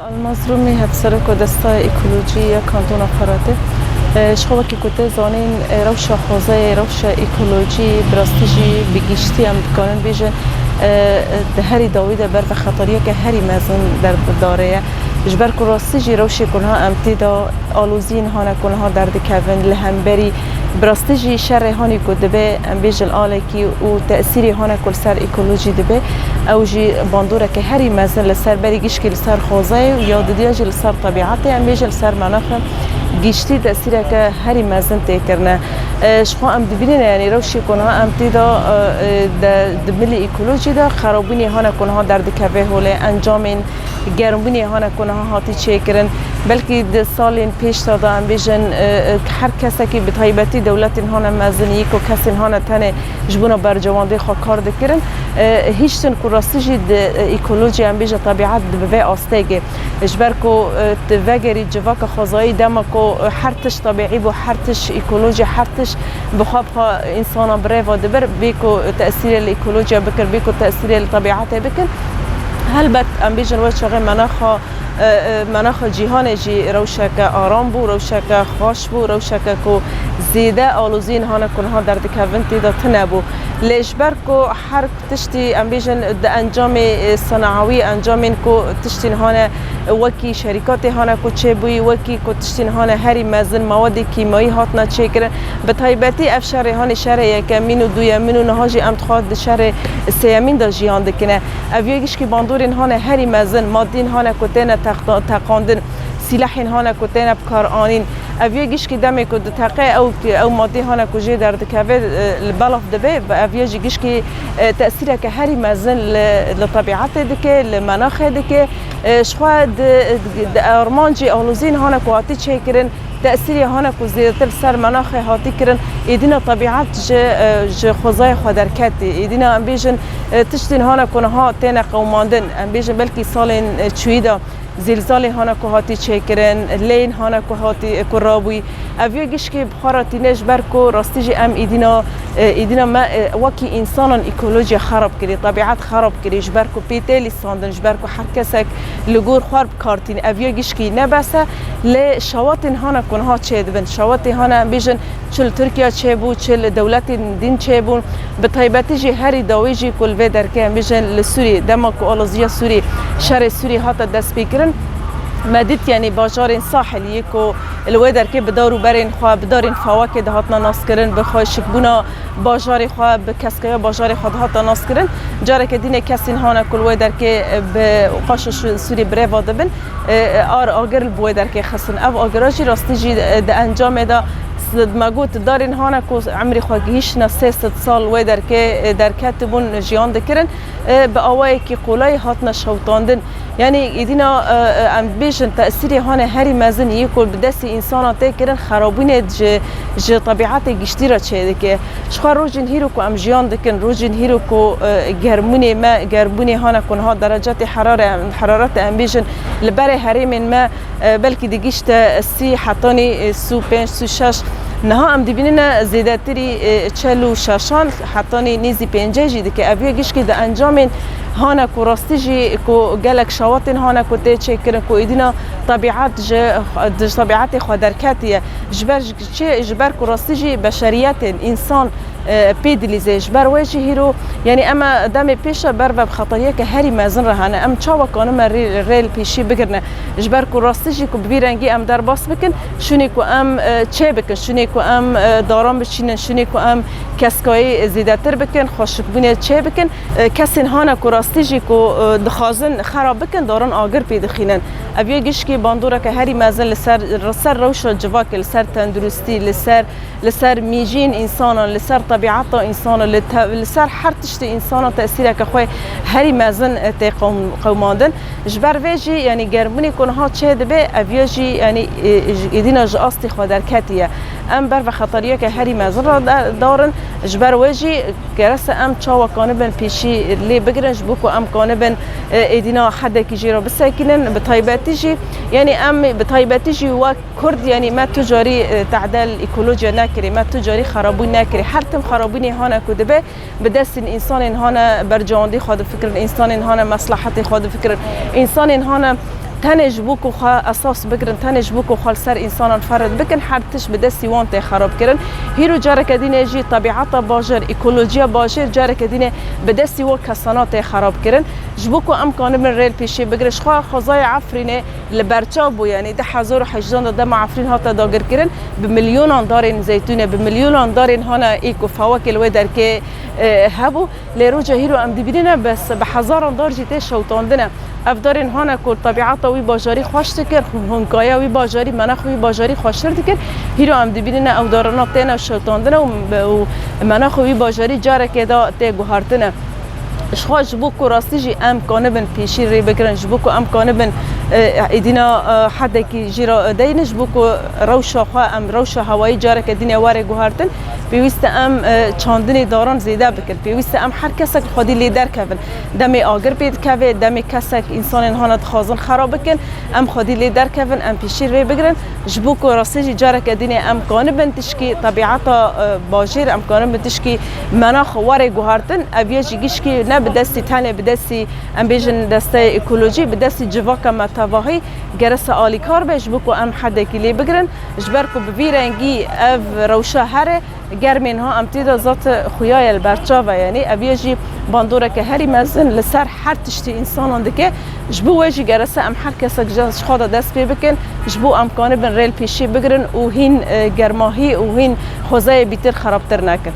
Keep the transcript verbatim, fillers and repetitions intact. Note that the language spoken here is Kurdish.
Elmas Rûmî, hevserok û destaya ekolojî ya Kantona Feratê. E, ji xwe wekî ku tê zanîn, e, rewşa xwezayê, rewşa ekolojî bi rastî jî bi giştî em dikarin bêjin, e, e, di herî dawî de ber vexetariyeke herî mezin derdidarê ye. Ji ber ku rastî jî rewşê ku niha em tê de aloziyên hane ku niha derdikevin, li hemberî bi rastî jî şerê hanî ku dibe, em bêjin alekî û tesîrê hane ku li ser ekolojî dibe, ew jî bandoreke herî mezin li ser berî gişkî li ser xwezayê û ya didiya jî li ser tebîetê, em bêjin li ser menaxê giştî tesîreke herî mezin tê kirine. E, ji xwe em dibînin, yanî rewşê ku niha em tê de, e, e, de, di milê ekolojî de xerabûnê hane ku niha derdikeve holê, encamên germbûnê hane ku niha hatî çêkirin. Belkî di salên pêş de, de em bêjin, e, e, her kesekî, bi taybetî dewletên hane mezin, yî ku kesên hane tenê ji bona bercewandê xwe kar dikirin, e, hiştin ku rastî jî di, e, ekolojî, em bêjin, tebîet di bi vê astêgê. Ji ber ku, e, tu vegerî civaka xwezayî, dema ku, e, her tişt tebîî bû, her tişt ekolojî, her tişt bi xwe bi xwe însana bi rê ve dibir, bê ku tesîrê li ekolojiya bikir, bê ku tesîrê li tebîetê bikir. Helbet em bêjin wê çaxê menaxa, e, e, menaxa cîhanê jî rewşeke aram bû, rewşeke xweş bû, rewşeke ku zêde aloziyên hane ku niha derdikevin tê de tune bû. Lê ji ber ku her tiştî, em bêjin, di encamê, e, senawî, encamên ku tiştên hane wekî şerîkatê hane ku çêbûyî, wekî ku tiştên hane herî mezin, mawadê kîmayî hatine çêkirin. Bi taybetî ev şerê hanê şerê yekemîn û duyemîn û niha jî em dixwaz di şerê sêyemîn de jiyan dikine. Ev yê gişkî bandorên hane herî mezin, madîn hane ku têne teqda-, teqandin, sîlehên hane ku têne bikaranîn. Ev yê gişkî demê ku diteqe ew, ew madî hane ku jê derdikeve, e, li belav dibe, ev yê jî gişkî, e, tesîreke herî mezin li, li tebîetê dike, li menaxê dike. E, ji xwe di, di armancî aloziyên hane ku hatî çêkirin, tesîrê hane ku zêdetir ser menaxê hatî kirin, êdîna tebîet ji, e, ji xwezayê xwe derketî. Êdîna em bêjin, e, tiştên hane ku niha têne qewimandin, em bêjin belkî salên, e, çûyî de zîlzalê hane ku hatî çêkirin, lêyên hane ku hatî, ku rabûyî. Ev yê gişkî bi xwe re tîne ji ber ku rastî jî em êdîna, e, êdîna me, e, wekî însanan ekolojiya xerab kirî, tebîet xerab kirî, ji ber ku pê tê lîsandin, ji ber ku her kesek li gor xwe bi kar tîn. Ev yê gişkî ne bes e, lê şewatên hane ku niha çêdibin. Şewatê hane em bêjin, çi li Tirkiye çêbû, çi li dewletên din çêbûn, bi taybetî jî herî dawî jî ku li vê derkê em bêjin li Sûrî, dema ku aloziya Sûrî, şerê Sûrî hate destpêkirin, me dît, yanî bajarên sahilî ku li wê derkê bi dar û berên xwe, bi darên fawakê dihatine naskirin, bi xweşikbûna bajarê xwe, bi keskaya bajarê xwe dihate naskirin. Careke dînê kesên hane ku li wê derkê bi qaşa Sû-, Sûrî bi rê ve dibin, e, e, ar agir li bo wê derkê xistin. Ev agira jî rastî jî, e, di encamê de s-, me got darên hane ku emrê xwe gihîştine sê sed sal wê derkê, e, derketibûn, jiyan dikirin, e, bi awayekî qolayî hatine şewitandin. Yanî êdîna, e, e, em bêjin tesîrê hane herî mezin yê ku bi destê însana tê kirin xerabûnê ji, ji tebîetê giştî re çêdike. Ji xwe rojên hîro ku em jiyan dikin, rojên hîro ku, e, germûnê me, germûnê hane ku niha derecatê herare-, heraretê em bêjin li berê herêmên me, e, belkî digişte sî hetanî, e, sî û pênc, sî û şeş. Niha em dibînine zêdetirî, e, çel û şeşan hetanî nêzî pêncê jî dike. Ev yê gişkî di encamên hane ku rastî jî ku gelek şewatên hane ku tê çêkirin ku êdîna tebîet ji, ji tebîetê xwe derketiye. Ji ber Çi, ji ber ku rastî jî beşeriyetên, însan, e, pê dilîze. Ji ber wê jî hîro, yanî em demê pêş e ber ve bi xeteriyeke herî mezin re hene. Em çawa kanime rê, rê li pêşî bigirine? Ji ber ku rastî jî ku bi vî rengî em derbas bikin, şûnê ku em, e, çê bikin, şûnê ku em, e, daran biçînin, şûnê ku em keskayî zêdetir bikin, xweşikbûnê çê bikin. E, kesên hane ku rastî jî ku, e, dixwazin xera bikin, daran agir pê dixînin. Ev yê gişkî bandoreke herî mezin li ser, li ser rewşa civakê, li ser tenduristî, li ser, li ser mîjiyên însanan, li ser tebîeta însanan, li te-, li ser her tiştê însanan tesîreke xwe herî mezin, e, tê qewm-, qewimandin. Ji ber vê jî, yanî germûnê ku niha çê dibe, ev ya jî, yanî, e, ji, êdîna ji astê xwe derketiye. Em ber vexetariyeke herî mezin re da-, darin. Ji ber wê jî gerese em çawa kanibin pêşî lê bigirin, ji bo ku em kanibin, e, êdîna hedekî jê re bisekînin, bi taybetî jî, yanî em bi taybetî jî wek Kurd, yanî me tu carî, e, tehde li ekolojiya nekirî, me tu carî xerabûn nekirî. Her tim xerabûnê hane ku dibe, bi destên însanên hane bercewendî xwe difikirin, însanên hane meslehetê xwe difikirin, însanên hane Tenê ji bo ku xwe esas bigirin, tenê ji bo ku xwe li ser însanan ferz bikin, her tişt bi destî wan tê xerabkirin. Hîro careke dîne jî tebiata bajêr, ekolojiya bajêr careke dîne bi destî wan kesana tê xerabkirin. Ji bo ku em kanibin rê li pêşê bigirin, ji xwe xwezaya Efrînê li berçav bû, yanî du hezar û hejdan de dema Efrîn hate dagirkirin, bi milyonan darên zeytûnê, bi milyonan darên hane ê ku fewekê li wê derkê, e, hebû. Lê roja hîro em dibînine, bes bi hezaran dar jî tê şewitandine. Ev darên hane ku tebiata wî bajarî xweş dikir, hunkaya wî bajarî, menaxa wî bajarî xweştir dikir. Hîro em dibînine ew darana têne şewitandine û, û menaxa wî bajarî carekê de tê guhartine. Ji xwe ji bo ku rastî jî em kanibin pêşî rê bigirin, ji bo ku em kanibin, e, êdîna, e, hedekî jî re deynin, ji bo ku rewşa xwe em rewşa hewayî careke dîne were guhartin, pêwîst e em, e, çandinê daran zêde bikin. Pêwîst e em her kesek xwedî lê derkevin. Demê agir pê dikeve, demê kesek însanên hane dixwazin xera bikin, em xwedî lê derkevin, em pêşî rê bigirin. Ji bo ku rastî jî careke dîne em kanibin tişkî tebiata, e, bajêr, em kanibin tişkî menax were guhartin, ev yê jî gişkî ne bi destî tenê, bi destî, em bêjin, desteyê ekolojî, bi destî civaka me tevahî gerese alîkar be, ji bo ku em hedekî lê bigirin. Ji ber ku bi vî rengî ev rewşa here, germê niha em tê de zat xuya ye, li ber çav e, yanî ev yê jî bandoreke herî mezin li ser her tiştî însanan dike. Ji bo wê jî gerese em her kesek ji, ji xwe de dest pê bikin, ji bo em kanibin rê li pêşî bigirin û hîn, e, germahî û hîn xwezayê bîtir xerabtir nekin.